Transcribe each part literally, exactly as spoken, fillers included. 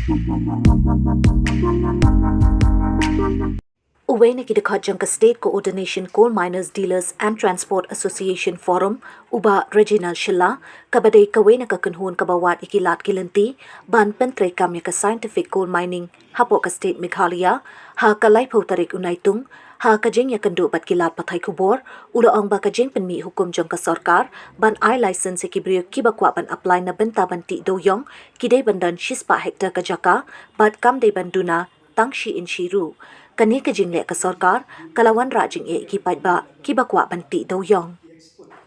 Uwei na ki dkhot jong ka State Coordination Coal Miners Dealers and Transport Association Forum, u Bah Reginald Shylla, kaba dei kawei na ka kynhun kaba wad ïa ki lad ki lynti ban pyntreikam ïa ka scientific coal mining hapoh ka state Meghalaya, ha ka laiphew tarik u Naitung, ha ka jingïakynduh bad ki lad pathai khubor, u la ong ba ka jingpynmih hukum jong ka sorkar ban ai license ïa ki briew kiba kwah ban apply na bynta ban tih dewiong ki dei ban don shispah hektar ka jaka bad kam dei ban duna tang shi inshi ruh. Kane ka jingleh ka sorkar ka la wanrah jingeh ïa ki paidbah kiba kwah ban tih dewiong.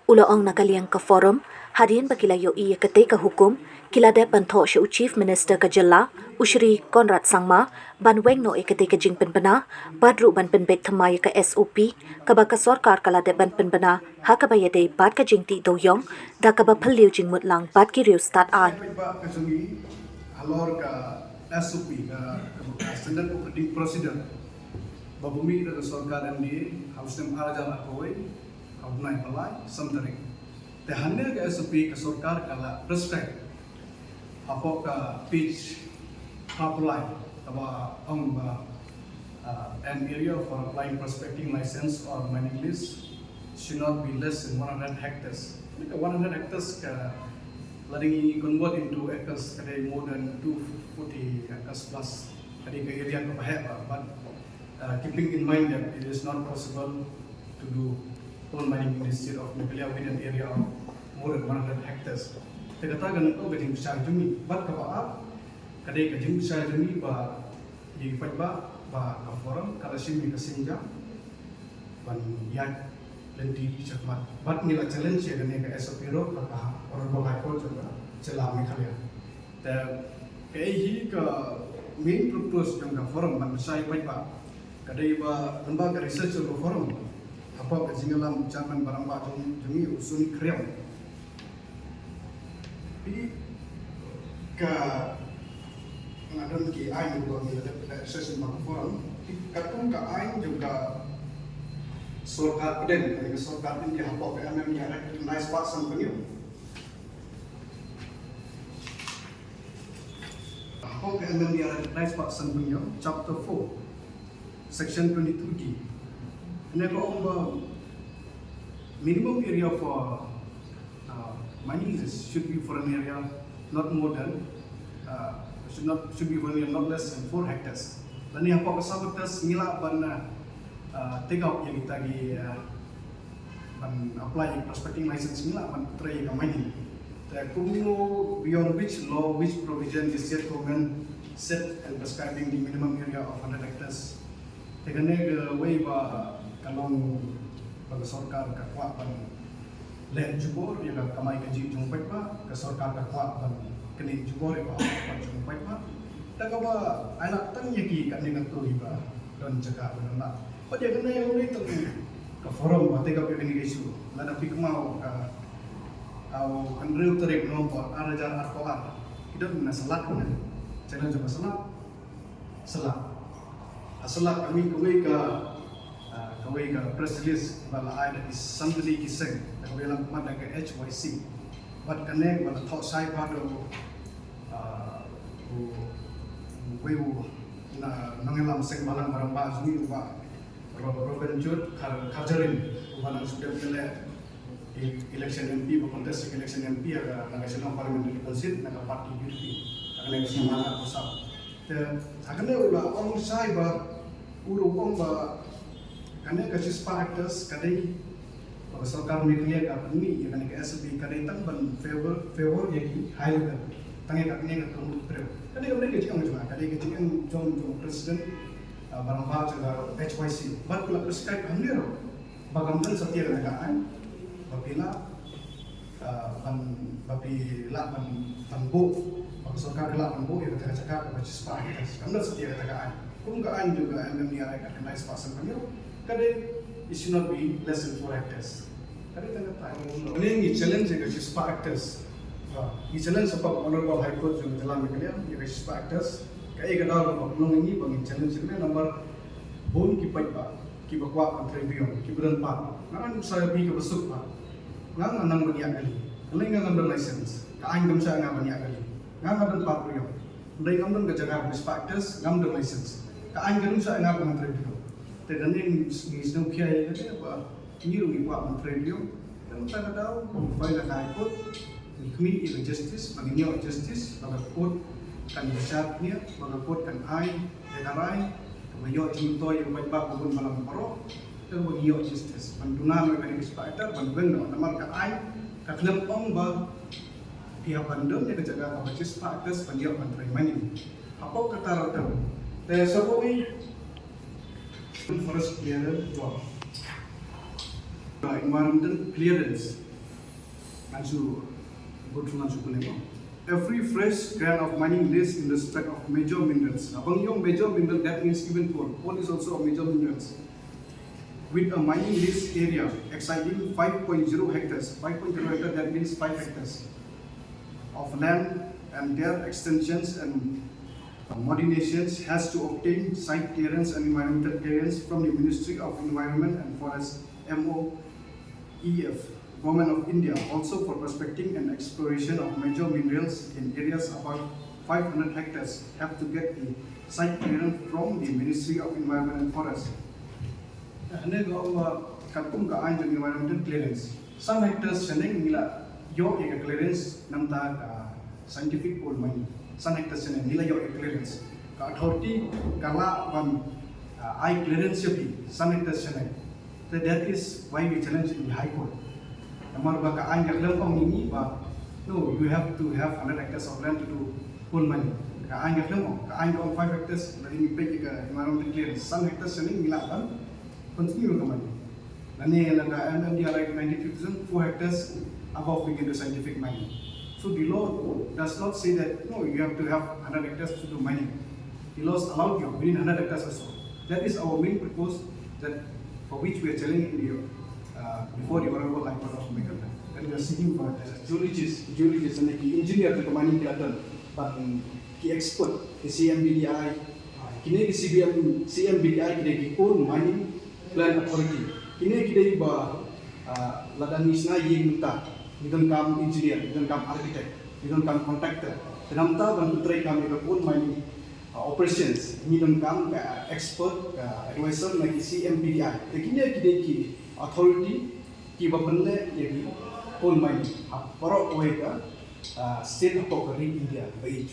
U la ong na ka liang ka Forum, hadien ba ki la ïohi ïa katei ka hukum, ki la dep ban thoh sha u Chief Minister ka jylla, u Shri Conrad Sangma, ban weng noh ïa katei ka jingpynbna bad ruh ban pynbeit thymmai ïa ka S O P kaba ka sorkar ka la dep ban pynbna ha kaba ïadei bad ka jingtih dewiong, da kaba phylliew jingmut lang bad ki riewstad aiñ. Paidbah ka jong ngi halor ka S O P, ka, ka, ka Standard Operating Procedure ba pynmih da ka sorkar M D A ha u snem ar hajar arphew wei, ha u bnai ba lai, san tarik. Te hangne ka S O P ka sorkar ka la prescribe hapoh ka page arphew lai, kaba ong ba, uh, an area for applying prospecting license or mining lease should not be less than one hundred hectares. Ni ka one hundred hectares ka, lada ngi convert into acres, ka dei more than two forty acres plus. Ka dei ka area kaba heh bha, but, uh, keeping in mind that it is not possible to do coal mining in the state of Meghalaya with an area of more than one hundred hectares. Te kata ka nyngkong ka jingpynshai jong ngi. Bad kaba ar, ka dei ka jingpynshai jong ngi ba ïa ki paidbah, ba ka Forum ka la shim ïa ka sienjam ban ïaid lynti shakhmat. Bad ngi la challenge ïa kane ka S O P ruh ha ka Honorable High Court jong ka jylla Meghalaya. Te kaei hi ka main purpose jong ka Forum ban pynshai paidbah, ka dei ba lyngba ka research jong ka Forum, hapoh ka jingïalam u Chairman ba rangbah jong, jong ngi, u Suni Khriam. Phi, ka, nga don ki aiñ ba ngi la dep research lyngba ka Forum. Phi, katkum ka aiñ jong ka sorkar pdeng, ka sorkar India, hapoh ka M M D A Act nineteen ninety-seven. Hapoh ka M M D A Act nineteen ninety-seven, Chapter four, Section twenty-two D. Kane ka ong ba minimum area for, uh, mining lease should be for an area not more than, uh, should not, should be for an area not less than four hectares. Lane hapoh ka sub hectares ngi lah ban, uh, take out ïa kita ki, uh, ban apply ïa prospecting license ngi lah ban trei ïa ka mining. Te kumno, beyond which law, which provision the state government set and prescribing the minimum area of hundred hectares. Te kane kawei ba ka long ba ka sorkar ka kwah ban leh jubor ïa ka kamai kajih jong u paidbah, ka sorkar ka kwah ban knieh jubor ïa ka hok jong u paidbah. Te kaba ai lad tang ïa ki katne katto kiba don jaka ba don lad. Bad ïa kane ym dei tang ka Forum ba take up ïa kane ka issue. Lada phi kynmaw ka, ka hynriew tarik November ar hajar arphew ar, ki don na Salad, channel jong ka Salad. Salad. Ha Salad ka mih kawei ka, ah, kawei ka press release ba la ai da ki san tylli ki seng, da kaba ïalam khmat da ka H Y C. Bad kane ba la thoh shai bha da u, ah, u, uwei u na nongïalam seng bhalang ba rangbah jong ngi, u Bah Ro-, Robin Jude Khar-, Kharjarin, uba nang shu dep ïaleh e-, election M P, ba contest election M P ha ka, na ka Shillong Parliamentary Constituency na ka party U D P. Ha kane ka snem ar hajar arphew saw. Te ha kane u la ong shai ba, u la ong ba kane ka shispah hectares ka dei ba ka sorkar Meghalaya ka pynmih ïa kane ka S O P ka dei tang ban favor, favor ïa ki high level. Tang ïa kane ka kynhun briew. Kane ka dei ka jingong jong nga, ka dei ka jingong jong, jong president, ah, ba rangbah jong ka H Y C. Bad u la prescribe hangne ruh ba kam don satia kane ka aiñ ba phi lah, ah, ban, ba phi lah ban, ban buh, ba ka sorkar ka lah ban buh ïa kata ka jaka kaba shispah hectares. Kam don satia kata ka aiñ. Kum ka aiñ jong ka M M D A Act ka khyndai spah san hynñiew, ka dei, it should not be less than four hectares. Ka dei tang kata. Kane ngi challenge ïa ka shispah hectares. Ah, ngi challenge shapoh Honorable High Court jong ka jylla Meghalaya ïa ka shispah hectares. Kaei ka daw kaba pynlong ïa ngi ba ngi challenge ïa kane, namar bun ki paidbah kiba kwah ban trei briew, kiba don part. Nga ngan sa ïa phi kaba suk part. Nga nga nang ban ïa kali. Nga nga ngan don license. Ka aiñ kam shah nga ban ïa kali. Nga nga don part briew. Hynrei ngam don ka jaka ban spah hectares, ngam don license. Ka aiñ ka nym shah ïa nga ban trei biang. Te kane ngi sngewkhia ïa kane ba ngi ruh ngi kwah ban trei biang. Te mynta ka daw ngi file ha ka High Court, ngi khmih ïa ka justice, ba ngin ïoh justice, ba ka court kan bishar ïa, ba ka court kan ai ïa ka rai kaba ïoh jingmyntoi ïa u paidbah ba bun balang baroh. Te ba ngi ïoh justice, ban duna noh ïa kane ka spah hectare, ban weng noh, namar ka aiñ ka khlem ong ba phi hap ban don ïa ka jaka kaba shispah hectares ban ïoh ban trei mining. Hapoh kata ruh te, te sa kawei forest clearance, environmental clearance. Ngan shu go through, ngan shu pule mo. Every fresh grant of mining lease in respect of major minerals. Haba ngi ong major mineral, that means even coal. Coal is also a major minerals. With a mining lease area exceeding five point zero hectares. Five point zero hectare, that means five hectares of land, and their extensions and modifications has to obtain site clearance and environmental clearance from the Ministry of Environment and Forest, M O E F, Government of India. Also, for prospecting and exploration of major minerals in areas above five hundred hectares, have to get the site clearance from the Ministry of Environment and Forest. Hangne ka ong ba katkum ka aiñ jong environmental clearance, san hectares shaneng ngi la ïoh ïa ka clearance namar ka scientific coal mining. San hectares shaneng ngi la ïoh ïa ka clearance. Ka authority ka lah ban, ah, ai clearance ïa phi san hectares shaneng. That is why we challenge in the High Court. Namar ba ka aiñ ka khlem ong ïa ngi ba, no, you have to have hundred hectares of land to do coal mining. Ka aiñ ka khlem ong, ka aiñ ka ong five hectares, lada ngi peit ïa ka environmental clearance, san hectares shaneng ngi lah ban continue ka mining. Lane la ka M M D R A ninety-three thousand, four hectares above we can do scientific mining. So the law does not say that, no, you have to have hundred hectares to do mining. The laws allow you within hundred hectares also. That is our main purpose, that for which we are challenging you, uh, before the Honorable High Court of Meghalaya. And we are seeking for that. Geologist, geologist, and ki engineer, ki mining ki la don, but ki expert, ki C M B D I, kine ki C B M, C M B D I, kine ki coal mining plant authority. Kine ki dei ba, ah, lada ngi shna ïing mynta, ngi donkam engineer, ngi donkam architect, ngi donkam contractor. Te namar ban trei kam ïa ka coal mining, ah, operations, ngi donkam ka expert, ka advisor na ki C M B D I. Te kine ki dei ki authority kiba pynleh ïa ki coal mining ha baroh kawei ka, ah, state hapoh ka ri India ba i